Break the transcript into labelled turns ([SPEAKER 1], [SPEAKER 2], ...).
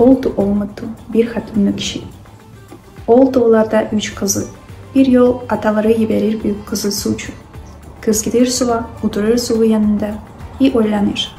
[SPEAKER 1] Oldu olmadı bir hatunnı kişi. Oldu olarda üç qızı. Bir yol ataları yiberir büyük qızı suv içün. Qız gidir suva, oturır suvı yanında i oylanır.